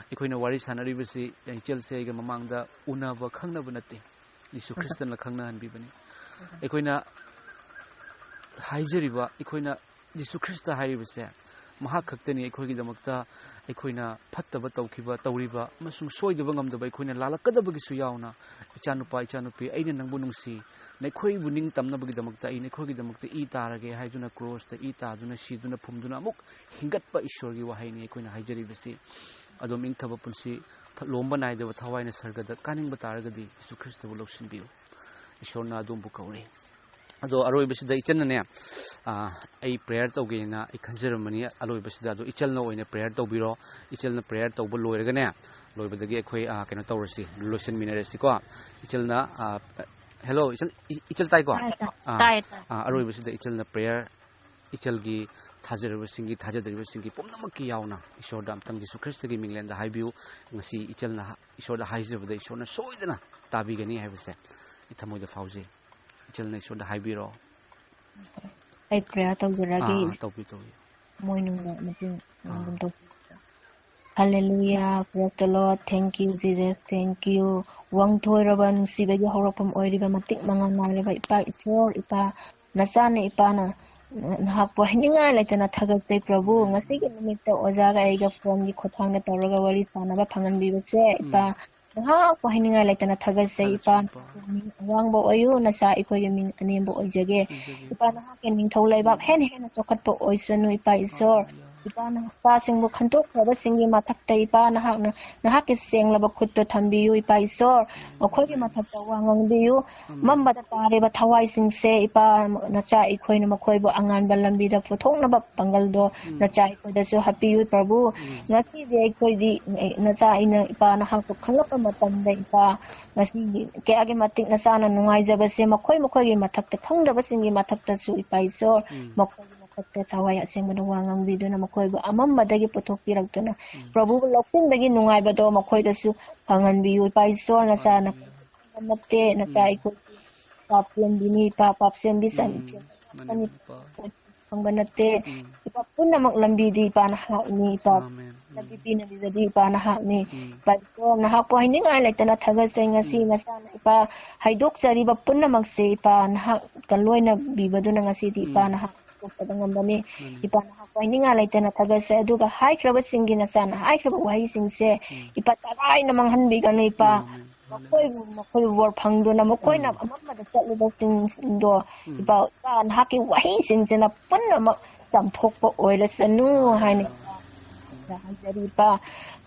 ꯑꯩꯈꯣꯏꯅ ꯋꯥꯔꯤ ꯁꯥꯟꯅꯔꯤꯕꯁꯤ, ꯏꯆꯜꯁꯦ ꯑꯩꯒ ꯃꯃꯥꯡꯗ ꯎꯅꯕ ꯈꯪꯅꯕ ꯅꯠꯇꯦ꯫ ꯖꯤꯁꯨ ꯈ꯭ꯔꯤꯁꯇꯅ ꯈꯪꯅꯍꯟꯕꯤꯕꯅꯤ꯫ ꯑꯩꯈꯣꯏꯅ ꯍꯥꯏꯖꯔꯤꯕ, ꯑꯩꯈꯣꯏꯅ ꯖꯤꯁꯨ ꯈ꯭ꯔꯤꯁꯇ ꯍꯥꯏꯔꯤꯕꯁꯦ, ꯃꯍꯥꯛ ꯈꯛꯇꯅꯤ ꯑꯩꯈꯣꯏꯒꯤꯗꯃꯛꯇ, ꯑꯩꯈꯣꯏꯅ ꯐꯠꯇꯕ ꯇꯧꯈꯤꯕ, ꯇꯧꯔꯤꯕ ꯑꯃꯁꯨꯡ ꯁꯣꯏꯗꯕ ꯉꯝꯗꯕ ꯑꯩꯈꯣꯏꯅ ꯂꯥꯜꯂꯛꯀꯗꯕꯒꯤꯁꯨ ꯌꯥꯎꯅ, "ꯏꯆꯥꯅꯨꯄꯥ, ꯏꯆꯥꯅꯨꯄꯤ, ꯑꯩꯅ ꯅꯪꯕꯨ ꯅꯨꯡꯁꯤ, ꯅꯈꯣꯏꯕꯨ ꯅꯤꯡꯇꯝꯅꯕꯒꯤꯗꯃꯛꯇ ꯑꯩ ꯅꯈꯣꯏꯒꯤꯗꯃꯛꯇ ꯏ ꯇꯥꯔꯒꯦ" ꯍꯥꯏꯗꯨꯅ ꯀ꯭ꯔꯣꯁꯇ ꯏ ꯇꯥꯗꯨꯅ, ꯁꯤꯗꯨꯅ, ꯐꯨꯝꯗꯨꯅ ꯑꯃꯨꯛ ꯍꯤꯡꯒꯠꯄ ꯏꯁꯣꯔꯒꯤ ꯋꯥꯍꯩꯅꯤ ꯑꯩꯈꯣꯏꯅ ꯍꯥꯏꯖꯔꯤꯕꯁꯤ꯫ ꯑꯗꯣꯝ ꯏꯪꯊꯕ ꯄꯨꯟꯁꯤ, ꯊ-, ꯂꯣꯝꯕ ꯅꯥꯏꯗꯕ ꯊꯋꯥꯏꯅ ꯁꯔꯒꯗ ꯀꯥꯅꯤꯡꯕ ꯇꯥꯔꯒꯗꯤ ꯖꯤꯁꯨ ꯈ꯭ꯔꯤꯁꯇꯕꯨ ꯂꯧꯁꯤꯟꯕꯤꯌꯨ꯫ ꯏꯁꯣꯔꯅ ꯑꯗꯣꯝꯕꯨ ꯀꯧꯔꯤ꯫ ꯑꯗꯣ ꯑꯔꯣꯏꯕꯁꯤꯗ ꯏꯆꯟꯅꯅꯦ, ꯑ, ꯑꯩ prayer ꯇꯧꯒꯦꯅ ꯑꯩ ꯈꯟꯖꯔꯝꯕꯅꯤ꯫ ꯑꯔꯣꯏꯕꯁꯤꯗ ꯑꯗꯣ ꯏꯆꯜꯅ ꯑꯣꯏꯅ prayer ꯇꯧꯕꯤꯔꯣ꯫ ꯏꯆꯜꯅ prayer ꯇꯧꯕ ꯂꯣꯏꯔꯒꯅꯦ, ꯂꯣꯏꯕꯗꯒꯤ ꯑꯩꯈꯣꯏ, ꯑ, ꯀꯩꯅꯣ ꯇꯧꯔꯁꯤ, ꯂꯣꯏꯁꯤꯟꯃꯤꯟꯅꯔꯁꯤꯀꯣ꯫ ꯏꯆꯜꯅ, ꯑ, hello, ꯏꯆꯜ, ꯏ-, ꯏꯆꯜ ꯇꯥꯏꯀꯣ? ꯇꯥꯏ, ꯇꯥꯏ꯫ ꯑ, ꯇꯥꯏ, ꯇꯥꯏ꯫ ꯑ, ꯑꯔꯣꯏꯕꯁꯤꯗ ꯏꯆꯜꯅ prayer ꯏꯆꯜꯒꯤ ꯊꯥꯖꯔꯤꯕꯁꯤꯡꯒꯤ, ꯊꯥꯖꯗ꯭ꯔꯤꯕꯁꯤꯡꯒꯤ ꯄꯨꯝꯅꯃꯛꯀꯤ ꯌꯥꯎꯅ ꯏꯁꯣꯔꯗ ꯑꯝꯇꯪ ꯖꯤꯁꯨ ꯈ꯭ꯔꯤꯁꯇꯒꯤ ꯃꯤꯡꯂꯦꯟꯗ ꯍꯥꯏꯕꯤꯌꯨ꯫ ꯉꯁꯤ ꯏꯆꯜꯅ ꯏꯁꯣꯔꯗ ꯍꯥꯏꯖꯕꯗ ꯏꯁꯣꯔꯅ ꯁꯣꯏꯗꯅ ꯇꯥꯕꯤꯒꯅꯤ ꯍꯥꯏꯕꯁꯦ ꯑꯩ ꯊꯃꯣꯏꯗ ꯐꯥꯎꯖꯩ꯫ ꯏꯆꯜꯅ ꯏꯁꯣꯔꯗ ꯍꯥꯏꯕꯤꯔꯣ꯫ ꯑꯩ ꯄ꯭ꯔꯦꯌꯔ ꯇꯧꯖꯔꯒꯦ꯫ ꯑꯥ, ꯇꯧꯕꯤꯌꯨ, ꯇꯧꯕꯤꯌꯨ꯫ ꯃꯣꯏꯅ ꯑꯃꯨꯛ ꯃꯇꯦꯡ ꯑꯥ꯫ ꯑꯗꯨꯝ ꯇꯧꯕꯤꯌꯨ꯫ Hallelujah, praise the Lord, thank you Jesus, thank you꯫ ꯋꯥꯡꯊꯣꯏꯔꯕ ꯅꯨꯡꯁꯤꯕꯒꯤ ꯍꯧꯔꯛꯐꯝ ꯑꯣꯏꯔꯤꯕ ꯃꯇꯤꯛ ꯃꯉꯥꯜ ꯅꯥꯏꯔꯕ ꯏꯄꯥ ꯏꯁꯣꯔ, ꯏꯄꯥ ꯅꯆꯥꯅ ꯏꯄꯥꯅ ꯅꯍꯥꯛꯄꯨ ꯍꯥꯏꯅꯤꯡꯉꯥꯏ ꯂꯩꯇꯅ ꯊꯥꯒꯠꯆꯩ ꯄ꯭ꯔꯚꯨ꯫ ꯉꯁꯤꯒꯤ ꯅꯨꯃꯤꯠꯇ ꯑꯣꯖꯥꯒ ꯑꯩꯒ ꯐꯣꯟꯒꯤ ꯈꯨꯠꯊꯥꯡꯗ ꯇꯧꯔꯒ ꯋꯥꯔꯤ ꯁꯥꯟꯅꯕ ꯐꯪꯍꯟꯕꯤꯕꯁꯦ ꯏꯄꯥ ꯅꯍꯥꯛꯄꯨ ꯍꯥꯏꯅꯤꯡꯉꯥꯏ ꯂꯩꯇꯅ ꯊꯥꯒꯠꯆꯩ ꯏꯄꯥ꯫ ꯃꯤꯡ ꯑꯋꯥꯡꯕ ꯑꯣꯏꯌꯨ, ꯅꯆꯥ ꯑꯩꯈꯣꯏꯒꯤ ꯃꯤꯡ ꯑꯅꯦꯝꯕ ꯑꯣꯏꯖꯒꯦ꯫ ꯏꯄꯥ ꯅꯍꯥꯛꯀꯤ ꯅꯤꯡꯊꯧ ꯂꯩꯕꯥꯛ ꯍꯦꯟꯅ ꯍꯦꯟꯅ ꯆꯥꯎꯈꯠꯄ ꯑꯣꯏꯁꯅꯨ ꯏꯄꯥ ꯏꯁꯣꯔ꯫ ꯏꯄꯥ ꯅꯆꯥꯁꯤꯡꯕꯨ ꯈꯟꯇꯣꯛꯈ꯭ꯔꯕꯁꯤꯡꯒꯤ ꯃꯊꯛꯇ ꯏꯄꯥ ꯅꯍꯥꯛꯅ ꯅꯍꯥꯛꯀꯤ ꯁꯦꯡꯂꯕ ꯈꯨꯠꯇꯣ ꯊꯝꯕꯤꯌꯨ ꯏꯄꯥ ꯏꯁꯣꯔ꯫ ꯃꯈꯣꯏꯒꯤ ꯃꯊꯛꯇ ꯋꯥ ꯉꯥꯡꯕꯤꯌꯨ꯫ ꯃꯝꯕꯗ ꯇꯥꯔꯤꯕ ꯊꯋꯥꯏꯁꯤꯡꯁꯦ ꯏꯄꯥ ꯅꯆꯥ ꯑꯩꯈꯣꯏꯅ ꯃꯈꯣꯏꯕꯨ ꯑꯉꯥꯟꯕ ꯂꯝꯕꯤꯗ ꯄꯨꯊꯣꯛꯅꯕ ꯄꯥꯡꯒꯜꯗꯣ ꯅꯆꯥ ꯑꯩꯈꯣꯏꯗꯁꯨ ꯍꯥꯞꯄꯤꯌꯨ ꯄ꯭ꯔꯚꯨ꯫ ꯉꯁꯤꯗꯤ ꯑꯩꯈꯣꯏꯗꯤ ꯅꯆꯥ ꯑꯩꯅ ꯏꯄꯥ ꯅꯍꯥꯛꯄꯨ ꯈꯪꯂꯛꯄ ꯃꯇꯝꯗ ꯏꯄꯥ ꯉꯁꯤꯒꯤ ꯀꯌꯥꯒꯤ ꯃꯇꯤꯛ ꯅꯆꯥꯅ ꯅꯨꯡꯉꯥꯏꯖꯕꯁꯦ ꯃꯈꯣꯏ ꯃꯈꯣꯏꯒꯤ ꯃꯊꯛꯇ ꯈꯪꯗꯕꯁꯤꯡꯒꯤ ꯃꯊꯛꯇꯁꯨ ꯏꯄꯥ ꯏꯁꯣꯔ ꯃꯈꯣꯏꯒꯤ ꯃꯊꯛꯇ ꯊꯋꯥꯏ ꯑꯁꯦꯡꯕꯗ ꯋꯥ ꯉꯥꯡꯕꯤꯗꯨꯅ ꯃꯈꯣꯏꯕꯨ ꯑꯃꯝꯕꯗꯒꯤ ꯄꯨꯊꯣꯛꯄꯤꯔꯛꯇꯨꯅ ꯄ꯭ꯔꯚꯨꯕꯨ ꯂꯧꯁꯤꯟꯕꯒꯤ ꯅꯨꯡꯉꯥꯏꯕꯗꯣ ꯃꯈꯣꯏꯗꯁꯨ ꯐꯪꯍꯟꯕꯤꯌꯨ ꯏꯄꯥ ꯏꯁꯣꯔ꯫ ꯅꯆꯥꯅ ꯅꯠꯇꯦ ꯅꯆꯥ ꯑꯩꯈꯣꯏ ꯄꯥꯞ ꯆꯦꯟꯕꯤꯅꯤ ꯏꯄꯥ ꯄꯥꯞ ꯆꯦꯟꯕꯤ ꯆꯟ ꯐꯪꯕ ꯅꯠꯇꯦ꯫ ꯏꯄꯥ ꯄꯨꯝꯅꯃꯛ ꯂꯝꯕꯤꯗꯤ ꯏꯄꯥ ꯅꯍꯥꯛꯅꯤ ꯏꯄꯥ꯫ ꯂꯝꯕꯤ ꯄꯤꯅꯕꯤꯕꯗꯤ ꯏꯄꯥ ꯅꯍꯥꯛꯅꯤ꯫ ꯏꯄꯥ ꯏꯁꯣꯔ ꯅꯍꯥꯛꯄꯨ ꯍꯥꯏꯅꯤꯡꯉꯥꯏ ꯂꯩꯇꯅ ꯊꯥꯒꯠꯆꯩ ꯉꯁꯤ ꯅꯆꯥꯅ ꯏꯄꯥ ꯍꯥꯏꯗꯣꯛꯆꯔꯤꯕ ꯄꯨꯝꯅꯃꯛꯁꯦ ꯏꯄꯥ ꯅꯍꯥꯛꯀ ꯂꯣꯏꯅꯕꯤꯕꯗꯨꯅ ꯉꯁꯤꯗꯤ ꯏꯄꯥ ꯅꯍꯥꯛ ꯍꯥꯏꯗꯣꯛꯄꯗ ꯉꯝꯕꯅꯤ꯫ ꯏꯄꯥ ꯅꯍꯥꯛꯄꯨ ꯍꯥꯏꯅꯤꯡꯉꯥꯏ ꯂꯩꯇꯅ ꯊꯥꯒꯠꯆꯩ ꯑꯗꯨꯒ ꯍꯥꯏꯈ꯭ꯔꯕꯁꯤꯡꯒꯤ ꯅꯆꯥꯅ ꯍꯥꯏꯈ꯭ꯔꯕ ꯋꯥꯍꯩꯁꯤꯡꯁꯦ ꯏꯄꯥ ꯇꯔꯥꯏꯅ ꯃꯥꯡꯍꯟꯕꯤꯒꯅꯨ ꯏꯄꯥ꯫ ꯃꯈꯣꯏꯕꯨ ꯃꯈꯣꯏꯕꯨ ꯕꯣꯔ ꯐꯪꯗꯨꯅ ꯃꯈꯣꯏꯅ ꯑꯃꯝꯕꯗ ꯆꯠꯂꯤꯕꯁꯤꯡꯗꯣ ꯏꯄꯥ ꯏꯄꯥ ꯅꯍꯥꯛꯀꯤ ꯋꯥꯍꯩꯁꯤꯡꯁꯤꯅ ꯄꯨꯝꯅꯃꯛ ꯆꯥꯝꯊꯣꯛꯄ ꯑꯣꯏꯔꯁꯅꯨ ꯍꯥꯏꯅ ꯏꯄꯥ ꯍꯥꯏꯖꯔꯤ ꯏꯄꯥ꯫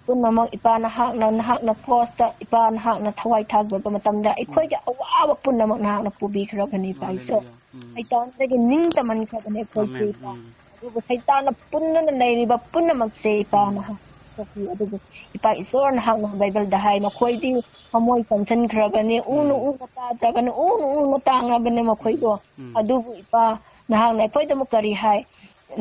ꯄꯨꯝꯅꯃꯛ ꯏꯄꯥ ꯅꯍꯥꯛꯅ ꯅꯍꯥꯛꯅ ꯀ꯭ꯔꯣꯁꯇ ꯏꯄꯥ ꯅꯍꯥꯛꯅ ꯊꯋꯥꯏ ꯊꯥꯖꯕ ꯃꯇꯝꯗ ꯑꯩꯈꯣꯏꯒꯤ ꯑꯋꯥꯕ ꯄꯨꯝꯅꯃꯛ ꯅꯍꯥꯛꯅ ꯄꯨꯕꯤꯈ꯭ꯔꯕꯅꯤ ꯏꯄꯥ ꯏꯁꯣꯔ꯫ ꯁꯩꯇꯥꯟꯗꯒꯤ ꯅꯤꯡꯇꯝꯍꯟꯈ꯭ꯔꯕꯅꯤ ꯑꯩꯈꯣꯏꯁꯦ ꯏꯄꯥ꯫ ꯑꯗꯨꯕꯨ ꯁꯩꯇꯥꯟꯅ ꯄꯨꯟꯗꯨꯅ ꯂꯩꯔꯤꯕ ꯄꯨꯝꯅꯃꯛꯁꯦ ꯏꯄꯥ ꯅꯍꯥꯛ ꯊꯥꯗꯣꯛꯄꯤꯌꯨ꯫ ꯑꯗꯨꯕꯨ ꯏꯄꯥ ꯏꯁꯣꯔ ꯅꯍꯥꯛꯅ ꯕꯥꯏꯕꯜꯗ ꯍꯥꯏ ꯃꯈꯣꯏꯗꯤ ꯊꯃꯣꯏ ꯀꯟꯁꯤꯟꯈ꯭ꯔꯕꯅꯤ ꯎꯅ ꯎꯅ ꯇꯥꯗ꯭ꯔꯕꯅꯤ ꯎꯅ ꯎꯅ ꯇꯥꯡꯉꯕꯅꯤ ꯃꯈꯣꯏꯗꯣ꯫ ꯑꯗꯨꯕꯨ ꯏꯄꯥ ꯅꯍꯥꯛꯅ ꯑꯩꯈꯣꯏꯗꯃꯛ ꯀꯔꯤ ꯍꯥꯏ?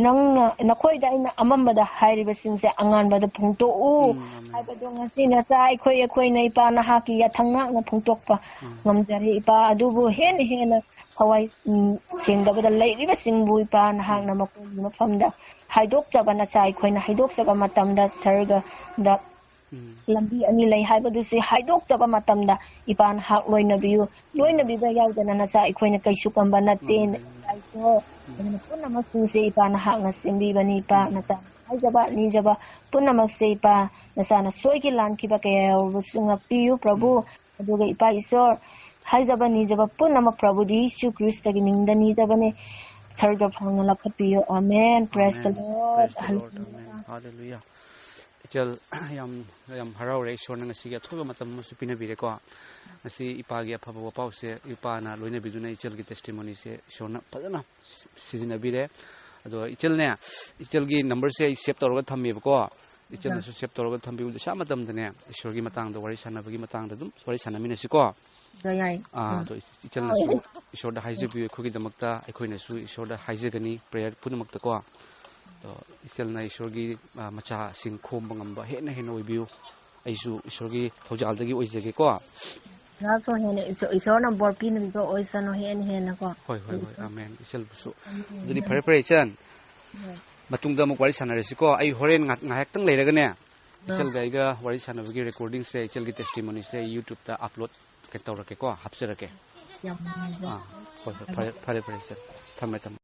ꯅꯪꯅ, ꯅꯈꯣꯏꯗ ꯑꯩꯅ ꯑꯃꯝꯕꯗ ꯍꯥꯏꯔꯤꯕꯁꯤꯡꯁꯦ ꯑꯉꯥꯟꯕꯗ ꯐꯣꯡꯗꯣꯛꯎ ꯎꯝ, ꯑꯃꯦꯟ꯫ ꯍꯥꯏꯕꯗꯣ ꯉꯁꯤ ꯅꯆꯥ ꯑꯩꯈꯣꯏ, ꯑꯩꯈꯣꯏꯅ ꯏꯄꯥ ꯅꯍꯥꯛꯀꯤ ꯌꯥꯊꯪ ꯉꯥꯛꯅ ꯐꯣꯡꯗꯣꯛꯄ ꯎꯝ꯫ ꯉꯝꯖꯔꯦ ꯏꯄꯥ꯫ ꯑꯗꯨꯕꯨ ꯍꯦꯟꯅ ꯍꯦꯟꯅ ꯊꯋꯥꯏ, ꯎꯝ, ꯁꯦꯡꯗꯕꯗ ꯂꯩꯔꯤꯕꯁꯤꯡꯕꯨ ꯏꯄꯥ ꯅꯍꯥꯛꯅ ꯎꯝ꯫ ꯃꯈꯣꯏꯒꯤ ꯃꯐꯝꯗ ꯍꯥꯏꯗꯣꯛꯆꯕ ꯅꯆꯥ ꯑꯩꯈꯣꯏꯅ ꯍꯥꯏꯗꯣꯛꯆꯕ ꯃꯇꯝꯗ ꯁꯔꯒꯗ ꯎꯝ꯫ ꯂꯝꯕꯤ ꯑꯅꯤ ꯂꯩ ꯍꯥꯏꯕꯗꯨꯁꯨ ꯍꯥꯏꯗꯣꯛꯆꯕ ꯃꯇꯝꯗ ꯏꯄꯥ ꯅꯍꯥꯛ ꯂꯣꯏꯅꯕꯤꯌꯨ꯫ ꯂꯣꯏꯅꯕꯤꯕ ꯌꯥꯎꯗꯅ ꯅꯆꯥ ꯑꯩꯈꯣꯏꯅ ꯀꯩꯁꯨ ꯀꯝꯕ ꯅꯠꯇꯦ꯫ ꯎꯝ꯫ ꯂꯥꯏꯁꯣ, ꯎꯝ꯫ ꯑꯗꯨꯅ ꯄꯨꯝꯅꯃꯛꯁꯤꯡꯁꯦ ꯏꯄꯥ ꯅꯍꯥꯛꯅ ꯁꯦꯝꯕꯤꯕꯅꯤ꯫ ꯏꯄꯥ ꯎꯝ꯫ ꯅꯆꯥ ꯍꯥꯏꯖꯕ ꯅꯤꯖꯕ ꯄꯨꯝꯅꯃꯛꯁꯦ ꯏꯄꯥ ꯅꯆꯥꯅ ꯁꯣꯏꯈꯤ ꯂꯥꯟꯈꯤꯕ ꯀꯌꯥ ꯌꯥꯎꯔꯕꯁꯨ ꯉꯥꯛꯄꯤꯌꯨ ꯄ꯭ꯔꯚꯨ꯫ ꯎꯝ꯫ ꯑꯗꯨꯒ ꯏꯄꯥ ꯏꯁꯣꯔ ꯍꯥꯏꯖꯕ ꯅꯤꯖꯕ ꯄꯨꯝꯅꯃꯛ ꯄ꯭ꯔꯚꯨꯗꯤ ꯌꯤꯁꯨ ꯈ꯭ꯔꯤꯁꯇꯒꯤ ꯃꯤꯡꯗ ꯅꯤꯖꯕꯅꯦ꯫ ꯁꯔꯒ ꯐꯪꯅ ꯂꯧꯈꯠꯄꯤꯌꯨ꯫ Amen. Praise the Lord. Praise the Lord. Hallelujah. Amen. Hallelujah. ꯏꯆꯜ, ꯌꯥꯝ, ꯌꯥꯝ ꯍꯔꯥꯎꯔꯦ, ꯏꯁꯣꯔꯅ ꯉꯁꯤꯒꯤ ꯑꯊꯣꯏꯕ ꯃꯇꯝ ꯑꯃꯁꯨ ꯄꯤꯅꯕꯤꯔꯦꯀꯣ꯫ ꯉꯁꯤ ꯏꯄꯥꯒꯤ ꯑꯐꯕ ꯋꯥꯄꯥꯎꯁꯦ ꯏꯄꯥꯅ ꯂꯣꯏꯅꯕꯤꯗꯨꯅ ꯏꯆꯜꯒꯤ testimonyꯁꯦ ꯏꯁꯣꯔꯅ ꯐꯖꯅ ꯁꯤ-, ꯁꯤꯖꯤꯟꯅꯕꯤꯔꯦ꯫ ꯑꯗꯣ ꯏꯆꯜꯅꯦ, ꯏꯆꯜꯒꯤ numberꯁꯦ ꯑꯩ save ꯇꯧꯔꯒ ꯊꯝꯃꯦꯕꯀꯣ꯫ ꯏꯆꯜꯅꯁꯨ save ꯇꯧꯔꯒ ꯊꯝꯕꯤꯌꯨ꯫ ꯗꯁꯥ ꯃꯇꯝꯗꯅꯦ, ꯏꯁꯣꯔꯒꯤ ꯃꯇꯥꯡꯗ ꯋꯥꯔꯤ ꯁꯥꯟꯅꯕꯒꯤ ꯃꯇꯥꯡꯗ ꯑꯗꯨꯝ ꯋꯥꯔꯤ ꯁꯥꯟꯅꯃꯤꯟꯅꯁꯤꯀꯣ꯫ ꯑꯗꯣ ꯌꯥꯏ꯫ ꯑꯥ, ꯎꯝ꯫ ꯑꯗꯣ ꯏꯆꯜꯅꯁꯨ ꯏꯁꯣꯔꯗ ꯍꯥꯏꯖꯕꯤꯌꯨ, ꯑꯩꯈꯣꯏꯒꯤꯗꯃꯛꯇ, ꯑꯩꯈꯣꯏꯅꯁꯨ ꯏꯁꯣꯔꯗ ꯍꯥꯏꯖꯒꯅꯤ prayer ꯄꯨꯝꯅꯃꯛꯇꯀꯣ꯫ ꯑꯗꯣ ꯏꯆꯜꯅ ꯏꯁꯣꯔꯒꯤ, ꯑꯥ, ꯃꯆꯥꯁꯤꯡ ꯈꯣꯝꯕ ꯉꯝꯕ ꯍꯦꯟꯅ ꯍꯦꯟꯅ ꯑꯣꯏꯕꯤꯌꯨ꯫ ꯑꯩꯁꯨ ꯏꯁꯣꯔꯒꯤ ꯊꯧꯖꯥꯜꯗꯒꯤ ꯑꯣꯏꯖꯒꯦꯀꯣ꯫ ꯅꯍꯥꯛꯁꯨ ꯍꯦꯟꯅ ꯏꯁꯣ-, ꯏꯁꯣꯔꯅ ꯕꯣꯔ ꯄꯤꯅꯕꯤꯕ ꯑꯣꯏꯁꯅꯨ ꯍꯦꯟꯅ ꯍꯦꯟꯅꯀꯣ꯫ ꯍꯣꯏ, ꯍꯣꯏ, ꯍꯣꯏ, ꯑꯃꯦꯟ꯫ ꯏꯆꯜꯕꯨꯁꯨ꯫ ꯑꯗꯨꯗꯤ ꯐꯔꯦ, ꯐꯔꯦ, ꯏꯆꯟ꯫ ꯍꯣꯏ꯫ ꯃꯇꯨꯡꯗ ꯑꯃꯨꯛ ꯋꯥꯔꯤ ꯁꯥꯟꯅꯔꯁꯤꯀꯣ꯫ ꯑꯩ ꯍꯣꯔꯦꯟ ꯉꯥꯏꯍꯥꯛ-, ꯉꯥꯏꯍꯥꯛꯇꯪ ꯂꯩꯔꯒꯅꯦ, ꯑꯥ꯫ ꯏꯆꯜꯒ ꯑꯩꯒ ꯋꯥꯔꯤ ꯁꯥꯟꯅꯕꯒꯤ recordingꯁꯦ, ꯏꯆꯜꯒꯤ testimonyꯁꯦ YouTubeꯇ upload ꯀꯩꯅꯣ ꯇꯧꯔꯛꯀꯦꯀꯣ, ꯍꯥꯞꯆꯔꯛꯀꯦ꯫ ꯌꯥꯝ ꯅꯨꯡꯉꯥꯏꯖꯔꯦ꯫ ꯑꯥ, ꯍꯣꯏ, ꯍꯣꯏ, ꯐꯔꯦ, ꯐꯔꯦ, ꯐꯔꯦ, ꯏꯆꯜ꯫ ꯊꯝꯃꯦ, ꯊꯝꯃꯦ꯫